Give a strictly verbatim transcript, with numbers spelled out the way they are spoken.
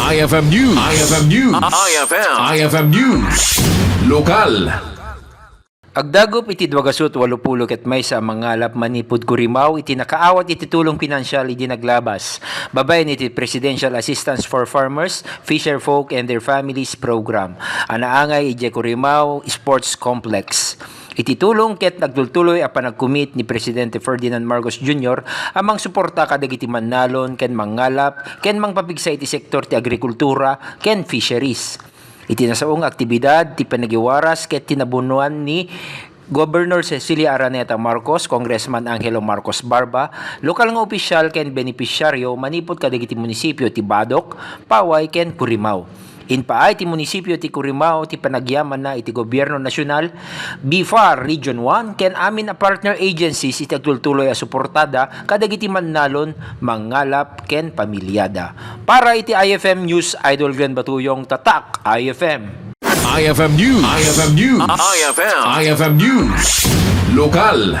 I F M News. I F M News. I F M. I F M News. Lokal. Agdagup iti dua gasut walupulo ket maysa a mangalap manipud Corimao iti nakaawat iti tulong pinansial idi naglabas babaen iti Presidential Assistance for Farmers, Fisherfolk and Their Families Program a naangay idiay Corimao Sports Complex. Iti tulong ket nagtultuloy a panagkumit ni Presidente Ferdinand Marcos Junior a mangsuporta kadagiti mannalon ken mangngalap ken mangpapigsa iti sektor ti agrikultura ken fisheries. Iti nasao nga aktibidad ti panagiwaras ket tinabunoan ni Governor Cecilia Araneta Marcos, Congressman Angelo Marcos Barba, lokal nga opisyal ken benepisyaryo manipud kadagiti munisipio ti Badoc, Paway ken Corimao. Impaay ti munisipio ti Corimao ti panagyamanna iti Gobierno Nasional, BFAR Region one, ken amin a partner agencies iti agtultuloy a suportada kadagiti mannalon, mangngalap, ken pamilyada. Para iti I F M News, Idol Glenn Batuyong, Tatak I F M. I F M News. I F M News. I F M. I F M News. Lokal.